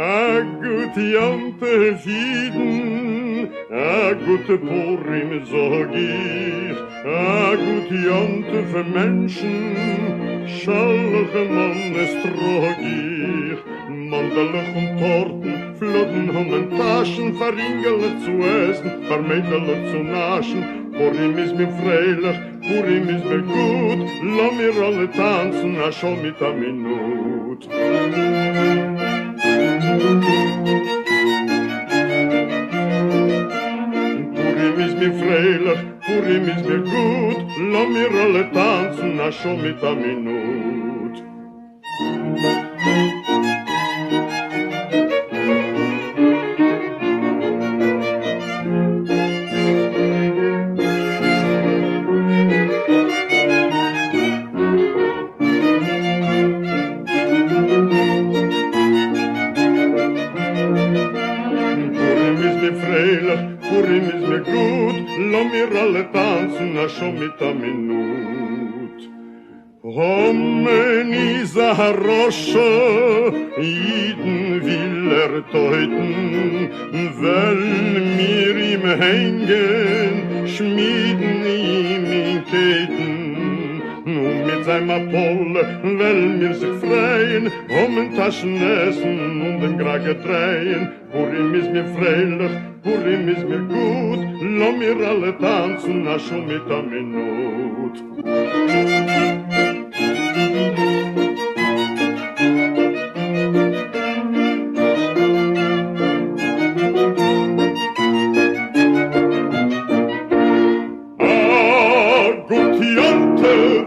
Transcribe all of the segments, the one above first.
א גוט יום טוב אידן, א גוט פורים זאג איך, א גוט יום טוב מענטשן, שלח מאנעס טראג איך, מאנדעלעך און טארטן, פלאדן המן טאשן, פאר אינגעלעך צו עסן, פאר מיידלעך צו נאשן, פורים איז מיר פרייליך, פורים איז מיר גוט, לאמיר אלע טאנצן א שעה מיט א מינוט. פורים איז מיר פרייליך, פורים איז מיר גוט, לאמיר אלע טאנצן א שעה מיט א מינוט. פורים איז מיר פרייליך, פורים איז מיר גוט, לאמיר אלע טאנצן א שעה מיט א מינוט. המן איז א רשע, אידן וויל ער טויטן, וועלן מיר אים הענגען, שמידן אים אין קייטן. און מיט זיין מפלה וועלן מיר זיך פרייען, המן-טאשן עסן און דעם גראגער דרייען. פורים איז מיר פרייליך, פורים איז מיר גוט, לאמיר אלע טאנצן א שעה מיט א מינוט. א גוט יום טוב!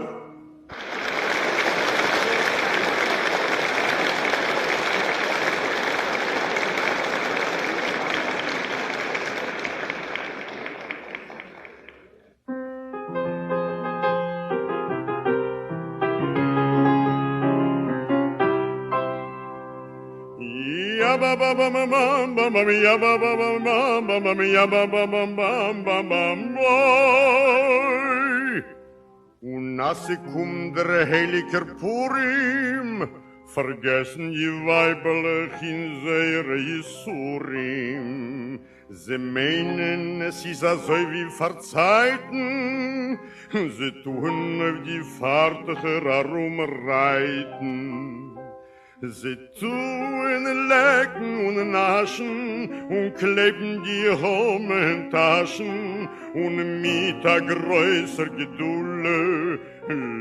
און אז ס'קומט דער הייליגער פורים, פארגעסן די ווייבעלעך אין זייערע יסורים, זיי מיינען עס איז אזוי ווי פארצייטן, זיי טוען אויף די פארטוכער ארומרייטן. זיי טוען לעקן און נאשן און קלעבן די המן טאשן, און מיט א גרויסער גדולה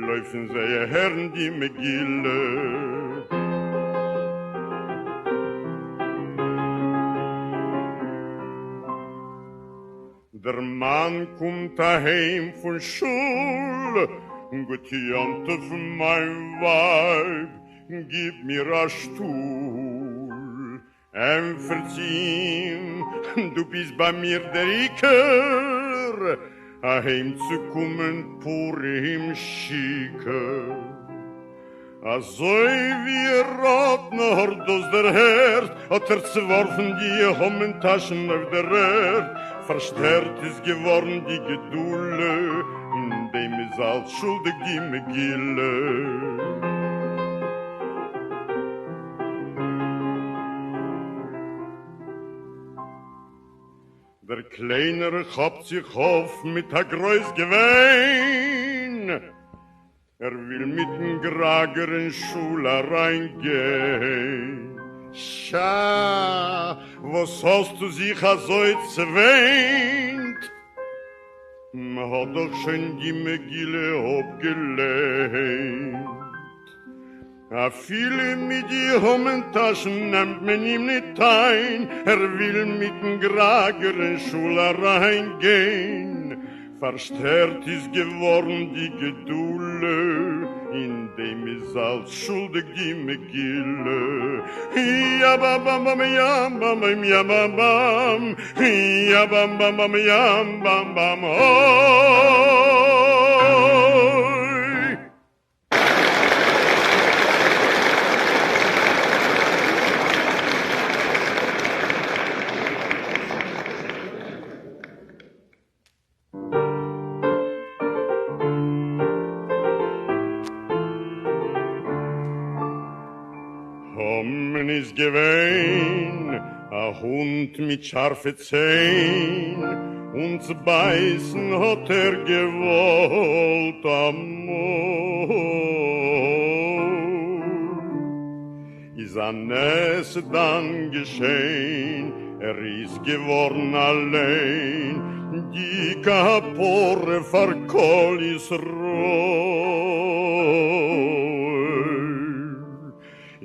לויפן זיי הערן די מגילה. דער מאן קומט אהיים פון שול, גוט יום טוב מיין ווייב, גיב מיר א שטול. ענפערט זי אים, דו ביסט ביי מיר דער עיקר, אהיים צו קומען פורים שיכור. אזוי ווי ער האט נאר דאס דערהערט, האט ער צעווארפן די המן טאשן אויף דער ערד, פארשטערט איז געווארן די גדולה, אין דעם איז אלץ שולדיג די מגילה. דער קליינער כאפט זיך אויף מיט א גרויס געוויין, ער וויל מיטן גראגער אין שול אריין גיין. שאַ, וואס האסטו זיך אזוי צעוויינט? מ'האט דאך שוין די מגילה אפגעליינט. אפילו מיט די המן טאשן נעמט מען אים ניט איין, ער וויל מיטן גראגער אין שול אריין גיין. פארשטערט איז געווארן די גדולה, אין דעם איז אלץ שולדיג די מגילה. יא באם באם באם ים באם באם יא באם באם, יא באם באם באם ים באם באם אוי. המן איז איז געווען א הונט מיט שארפע ציין, און צובייסן האט ער געוואלט אמאל. איז א נס דאן געשען, ער איז געווארן אליין די כפרה פאר כל ישראל.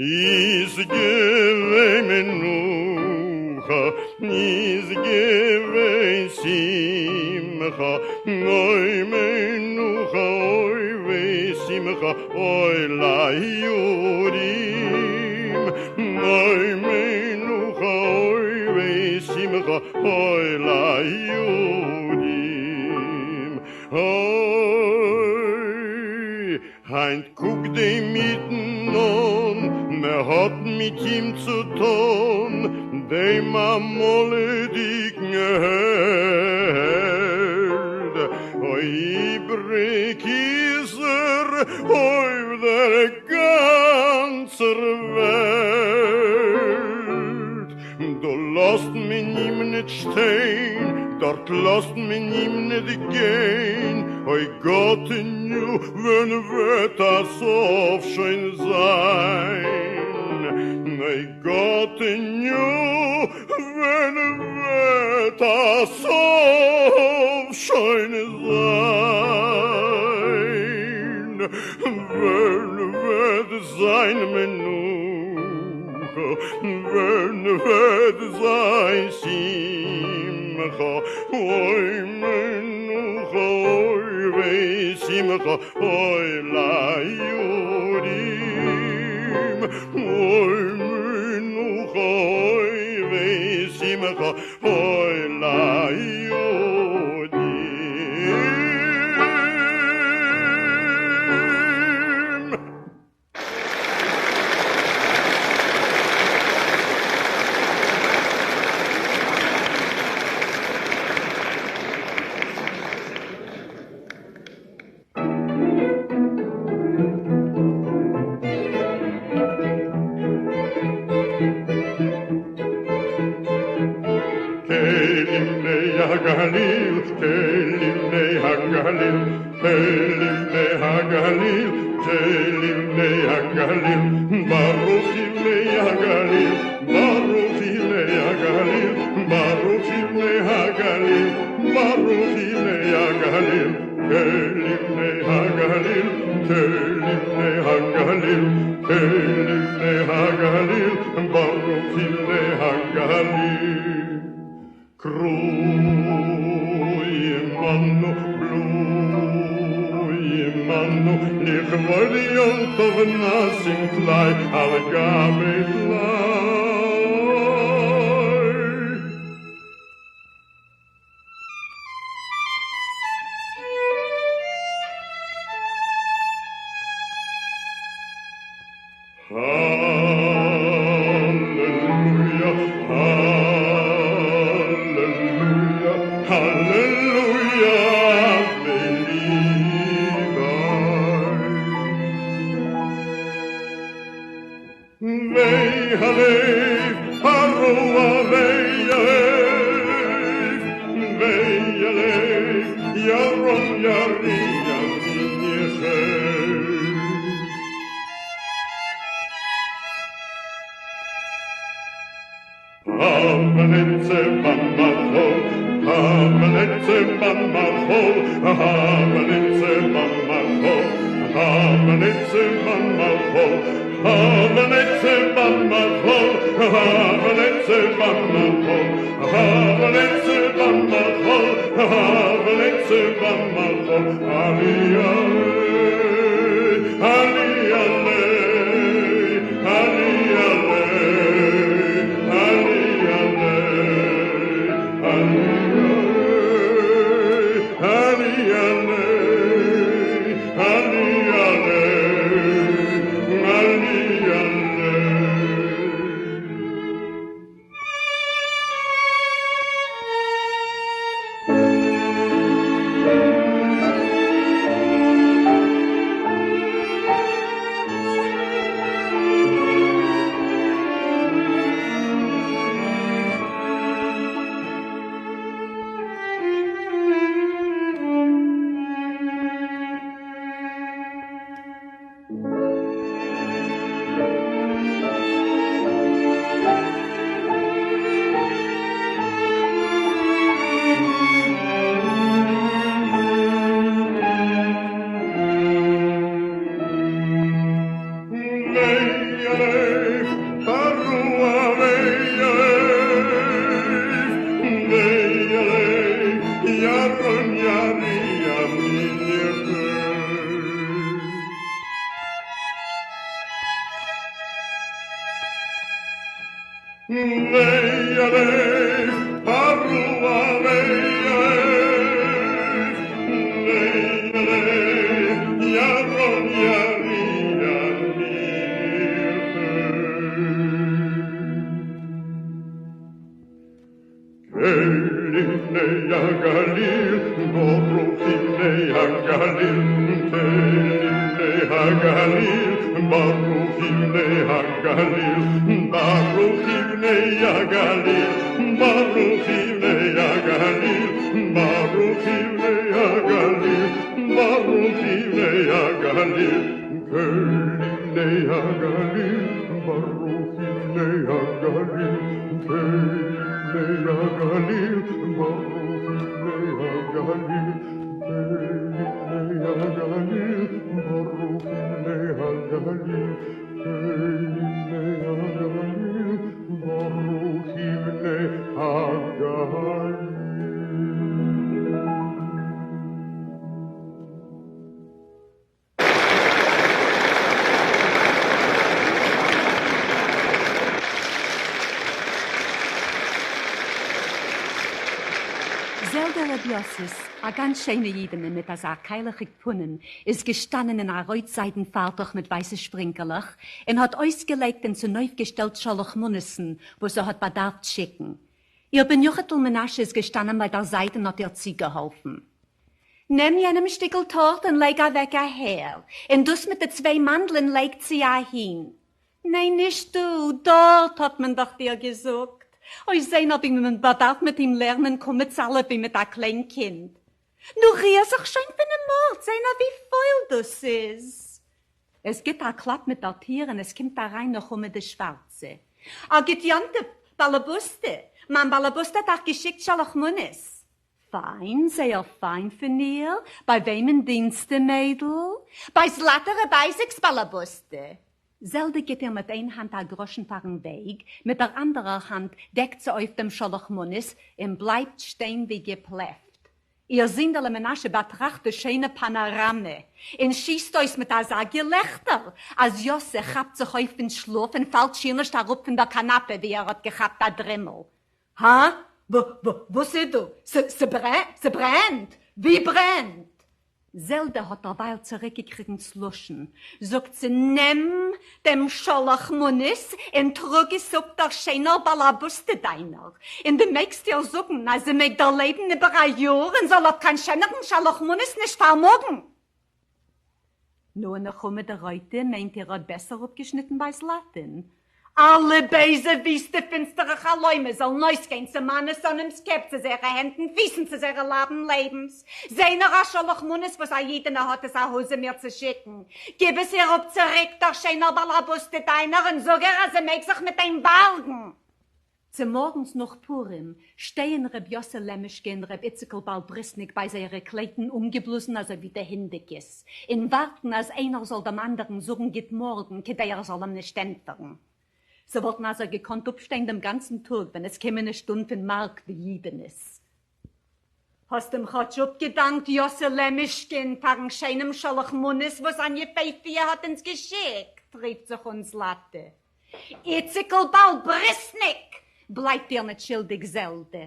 איז געווען מנוחה, איז געווען שמחה, אוי מנוחה, אוי ושמחה, אוי ליהודים, אוי מנוחה, אוי ושמחה, אוי ליהודים. אוי, היינט קוק דעם אידן אן, מען האט מיט אים צו טון, דעם אמאלעדיגן העלד. אוי איבריג איז ער אויף דער גאנצער וועלט. דא לאזט מען אים ניט שטיין, דארט לאזט מען אים ניט גיין, אוי גאטעניו, ווען וועט א סוף שוין זיין? אוי גאטעניו, ווען וועט א סוף שוין זיין? ווען וועט זיין מנוחה? ווען וועט זיין שמחה? אוי מנוחה, אוי ושמחה, אוי ליהודים. אוי מנוחה, אוי ושמחה, אוי ליהודים. כלים בני הגליל, כלים בני הגליל, כלים בני הגליל, כלים בני הגליל, ברוך בני הגליל, ברוך בני הגליל, ברוך בני הגליל, ברוך בני הגליל, כלים בני הגליל, כלים בני הגליל, כלים בני הגליל, ברוך בני הגליל. קרואי מנו, בלוי מנו, לכבוד יום טוב נשים טלאי על גבי טלאי. הללויה, הללויה, הללויה, בליבי. והלב הרוע ויעף, והלב ירום יריע מניחף. המנצה במחול, המנצה במחול, המנצה במחול, המנצה במחול, המנצה במחול, המנצה במחול, המנצה במחול, המנצה במחול, עלי עלי, עלי עלי, עלי עלי, עלי עלי, עלי עלי, עלי עלי. זעלדע ר' יאסי'ס, א גאנץ שיינע אידענע מיט אזא קיילעכיג פנים, איז געשטאנען אין א רויט זיידן פארטוך מיט ווייסע שפרינקעלעך, און האט אויסגעלייגט און צונויפגעשטעלט שלח מנות'ן וואס זי האט באדארפט שיקן. איר בן יחיד'ל מנשה איז געשטאנען ביי דער זייט און האט איר צוגעהאלפן. נעם יענעם שטיקל טארט און לייג אוועק אהער, און דאס מיט די צוויי מאנדלען לייג צו אהין. ניין נישט דא, דארט האט מען דאך דיר געזאגט. אוי זע נאר ווי מען באדארף מיט אים לערנען קמץ אלף ווי מיט א קליין קינד. נו ריר זיך שוין פונעם ארט, זע נאר ווי פויל דאס איז. עס גיט א קלאפ מיט דער טיר און עס קומט אריין נחמה די שווארצע. א גוט יום טוב, באלעבוסטע! מיין באלעבוסטע האט אייך געשיקט שלח מנות. פיין, זייער פיין פון איר. ביי וועמען דינסטו, מיידל? ביי זלאטע ר' אייזיק'ס באלעבוסטע. זעלדע גיט איר מיט איין האנט א גראשן פארן וועג, מיט דער אנדערער האנט דעקט זי אויף דעם שלח מנות און בלייבט שטיין ווי געפלעפט. איר זינדעלע מנשה באטראכט די שיינע פאנאראמע און שיסט אויס מיט אזא געלעכטער אז יאסע כאפט זיך אויף פון שלאף און פאלט שיער נישט אראפ פון דער קאנאפע ווי ער האט געכאפט א דרימל. הא? וואס איז דא? ס'ברענט? ווי ברענט? זעלדע האט דערווייל צוריקגעקריגן ס'לשון, זאגט זי, נעם דעם שלח מנות און טראג עס אפ דער שיינער באלעבוסטע דיינער, און דו מעגסט איר זאגן אז זי מעג דערלעבן איבער א יאר און זאל אויף קיין שענערן שלח מנות נישט פארמאגן. נו, נחמה די רויטע, מיינט איר האט בעסער אפגעשניטן ביי זלאטען? אלע בייזע וויסטע פינסטערע חלומות זאלן אויסגיין צו מיינע שונאים'ס קעפ, צו זייערע הענט און פיס און צו זייערע לייבן לעבנס. זע נאר א שלח מנות וואס א אידענע האט עס א העזה מיר צו שיקן. גיב עס איר אפ צוריק דער שענער באלעבוסטע דיינער און זאג איר אז זי מעג זיך מיט דעם בארגן. צומארגנס נאך פורים שטייען ר' יאסל לעמישקע און ר' איציקל בעל ברית'ניק ביי זייערע קלייטן אנגעבלאזן אזוי ווי די הינדיקעס, און ווארטן אז איינער זאל דעם אנדערן זאגן גוט מארגן כדי ער זאל אים נישט ענטפערן. זיי וואלטן אזוי געקאנט אפשטיין דעם גאנצן טאג ווען עס קומען נישט אן פון מארק די אידענעס. האסט אים כאטש אפגעדאנקט יאסל לעמישקע'ן פארן שיינעם שלח מנות וואס זיין יפהפיה האט אונז געשיקט? רופט זיך אן זלאטע. איציקל בעל ברית'ניק! בלייבט איר ניט שולדיק זעלדע.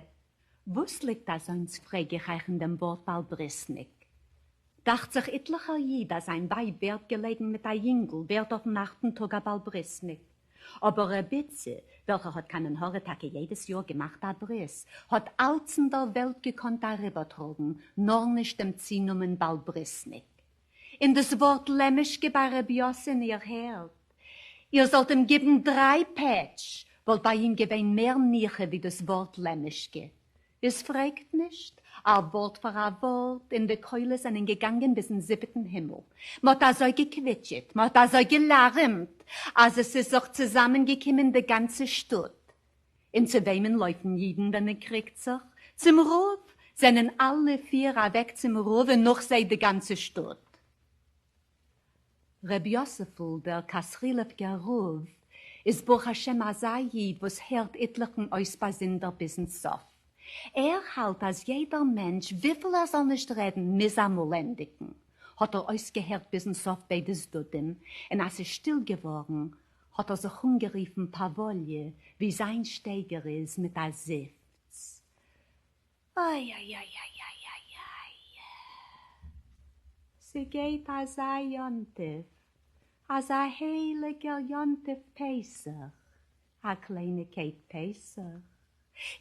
וואס ליגט אזוינס פרעג איך אייך אין דעם ווארט בעל ברית'ניק? דאכט זיך איטליכער איד אז זיין ווייב ווערט געלעגן מיט א יונגל ווערט אויפן אכטן טאג א בעל ברית'ניק. אבער ר' איצע, וועלכער האט קיין עין הרע טאקע יעדעס יאר געמאכט א ברית, האט אלץ אין דער וועלט געקאנט אריבערטראגן, נאר נישט דעם צונאמען בעל ברית'ניק. און דאס ווארט לעמישקע ביי ר' יאסע'ן איר הערט? איר זאלט אים גיבן דריי פעטש, וואלט ביי אים געווען מער ניחא ווי דאס ווארט לעמישקע. איז פרעגט נישט, א ווארט פאר א ווארט, און די קולות זענען געגאנגען ביזן זיבעטן הימל. מ'האט אזוי געקוויטשעט, מ'האט אזוי געליארעמט, אז עס איז זיך צוזאמענגעקומען די גאנצע שטאט. און צו וועמען לויפן אידן ווען מען קריגט זיך? צום רב! זענען אלע פיר אוועק צום רב און נאך זיי די גאנצע שטאט. ר' יוסף'ל דער קאסרילעווקער רב איז ברוך השם אזא איד וואס הערט איטליכן אויס באזונדער ביזן סוף. ער האלט אז יעדער מענטש וויפיל ער זאל נישט רעדן מוז אמאל ענדיגן. האט ער אויסגעהערט ביזן סוף ביידע צדדים און אז ס'איז שטיל געווארן. האָט ער זיך אָנגערופֿן פּאַוואָליע, ווי זײַן שטייגער איז, מיט אַ זיפֿץ. אוי-אוי-אוי-אוי-אוי-אוי! ס'גייט אַזאַ יום-טובֿ, אַזאַ הייליגער יום-טובֿ פּסח! אַ קלייניקייט פּסח!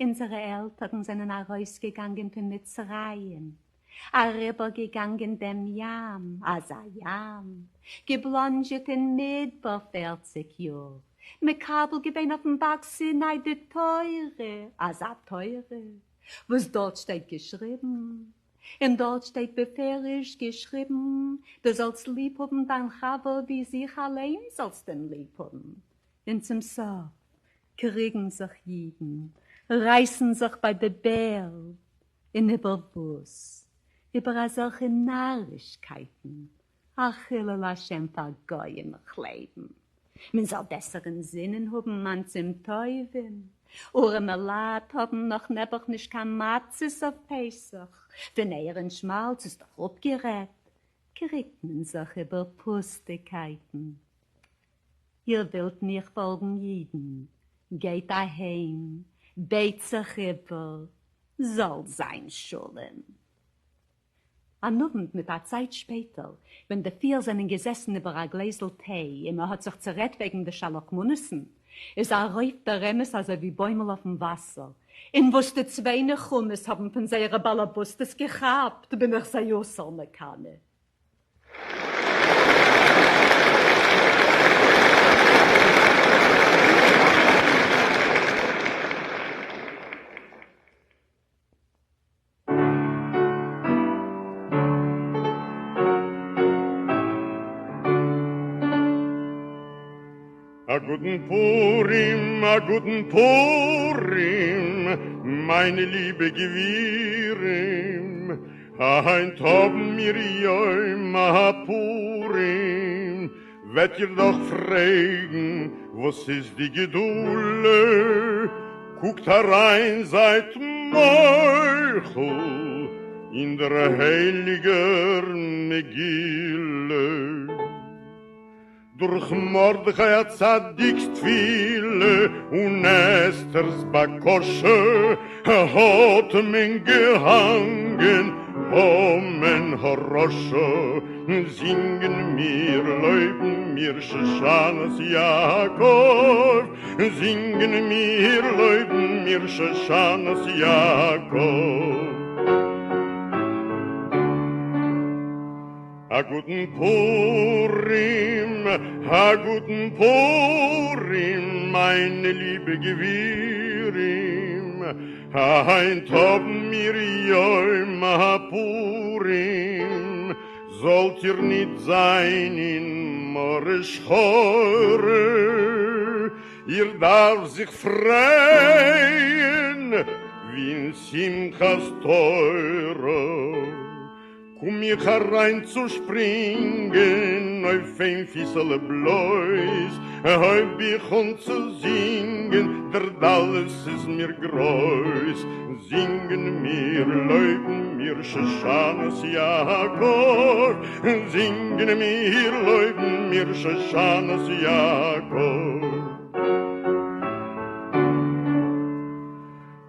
אונזערע עלטערן זענען אַרויסגעגאַנגען פֿון מצרים, אַריבערגעגאַנגען דעם ים, אַזאַ ים! געבלאָנדזשעט אין מדבר פֿערציק יאָר, מקבל געווען אויפֿן באַרג סיני די תּורה, אַזאַ תּורה, וואָס דאָרט שטייט געשריבן, און דאָרט שטייט בפֿירוש געשריבן, דו זאָלסט ליב האָבן דײַן חבֿר ווי זיך אַליין זאָלסט אים ליב האָבן. און צום סוף קריגן זיך ייִדן, רײַסן זיך בײַ די בערד, און איבער וואָס? איבער אַזעלכע נאַרישקייטן, אַ חילול השם פֿאַר גויים, כ'לעבן! מען זאָל בעסער אין זינען האָבן מעשים טובים. אָרעמע לײַט האָבן נאָך נעבעך נישט קיין מצות אויף פּסח, פֿון אייער און שמאַלץ איז דאָך אָפּגערעדט, קריגט מען זיך איבער פּוסטיקייטן. איר ווילט מיך פאלגן אידן, גייט אהיים, בעט זיך איבער, זאל זיין שלום. אן אוונט מיט א צייט שפעטער, ווען די פיר זענען געזעסן איבער א גלעזל טיי און מען האט זיך צערעדט וועגן די שלח-מנות'ן, איז ארויף דער אמת אזוי ווי בוימל אויפן וואסער, און וואס די צוויי נחומות האבן פון זייערע באלעבאסטעס געכאפט, בין איך זיי אסור מקנא. א גוטן פורים, א גוטן פורים, מיינע ליבע גבירים, היינט האבן מיר יום הפורים, וועט איר דאך פרעגן וואס איז די גדולה, קוקט אריין זייט מוחל אין דער הייליגער מגילה. דורך מרדכי הצדיק'ס תפילה און אסתר'ס בקשה האט מען געהאנגען המן הרשע. זינגען מיר, לויבן מיר שושנת יעקב, זינגען מיר, לויבן מיר שושנת יעקב. א גוטן פורים, א גוטן פורים, מיינע ליבע גבירים, היינט האבן מיר יום הפורים, זאלט איר ניט זיין אין מרה שחורה, איר דארף זיך פרייען ווי אין שמחת תורה. קום איך אריין צו שפרינגען אויף איין פיסעלע בלויז, הויב איך אן צו זינגען, דער דלות איז מיר גרויס, זינגען מיר, לויבן מיר שושנת יעקב, זינגען מיר, לויבן מיר שושנת יעקב.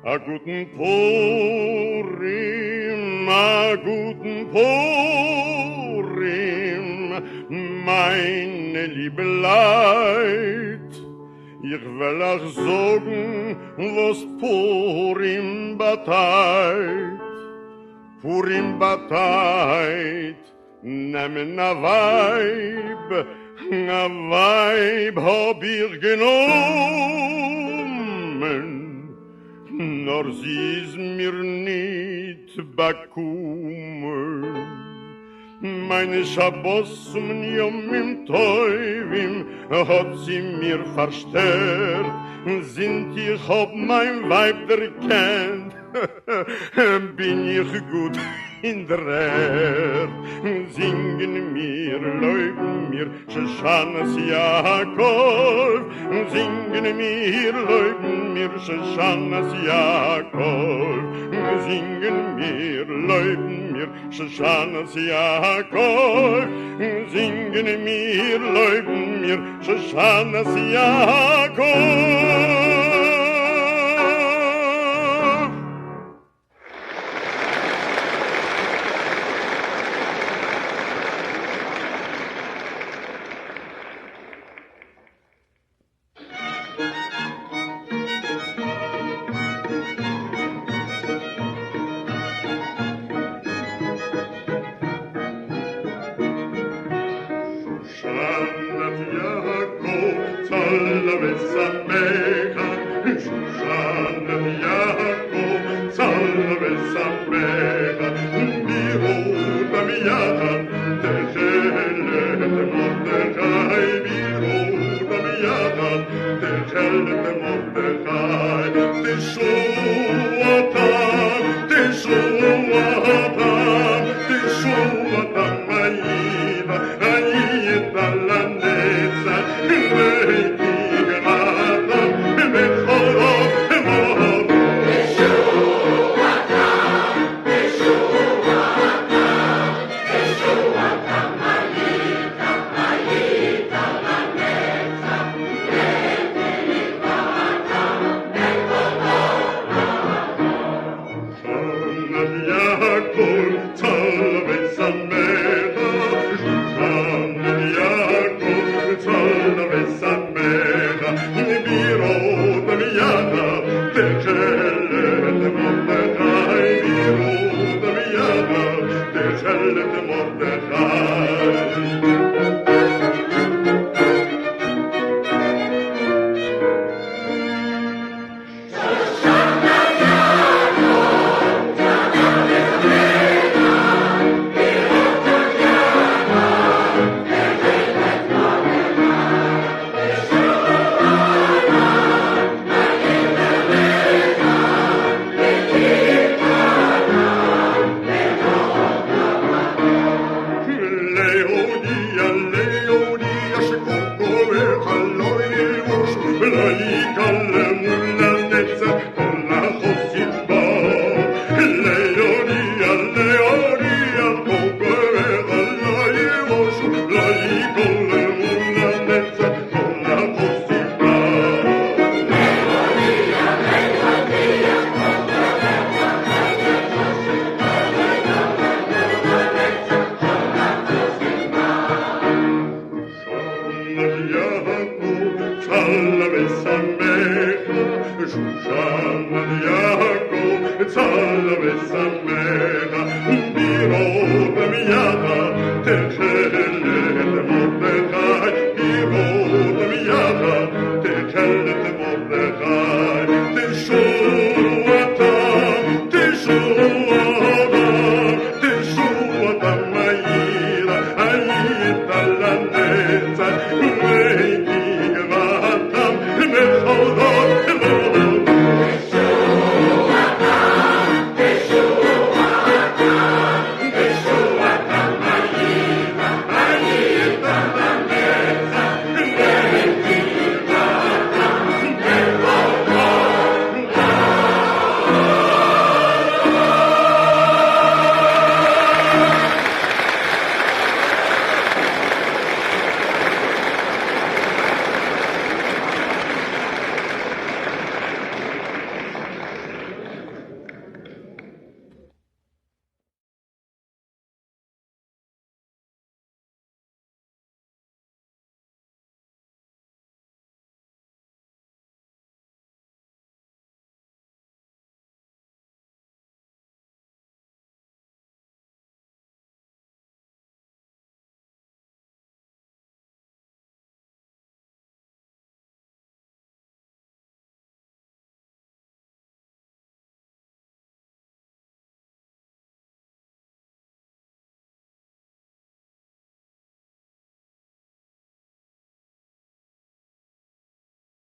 א גוטן פורים, א גוטן פורים, מיינע ליבע לייט, איך וועל אייך זאגן וואס פורים באטייט, פורים באטייט נעמען א ווייב, א ווייב האב איך גענומען, נאר זי איז מיר ניט באקומען. מיינע שבתים און ימים טובים האט זי מיר פארשטערט, זינט איך האב מיין ווייב דערקענט בין איך גוט אין דר'ערד. זינגען מיר, לויבן מיר, שושנת יעקב, זינגען מיר, לויבן מיר, שושנת יעקב. זינגען מיר, לויבן מיר, שושנת יעקב. זינגען מיר, לויבן מיר, שושנת יעקב. שושנת יעקב, צלה ושמחה, שושנת יעקב, צלה ושמחה, בראותם יחד, תכלת מרדכי, בראותם יחד, תכלת מרדכי, תשועתם, תשועתם, תשועתם היית, היית לנצח, ותגרתם בכורות מות. שושנת יעקב, צלה ושמחה, שושנת יעקב, צלה ושמחה, בראותם יחד, תכלת מרדכי, בראותם יחד, תכלת מרדכי. להודיע, להודיע שכל כוח לא יבוש ולא ייכלמו לנצח כל החוסים בו. להודיע, להודיע, כל כוח לא יבוש לא ייכלמו לנצח כל החוסים בו. שושנת יעקב, צלה ושמחה, שושנת יעקב, צלה ושמחה, בראותם יחד,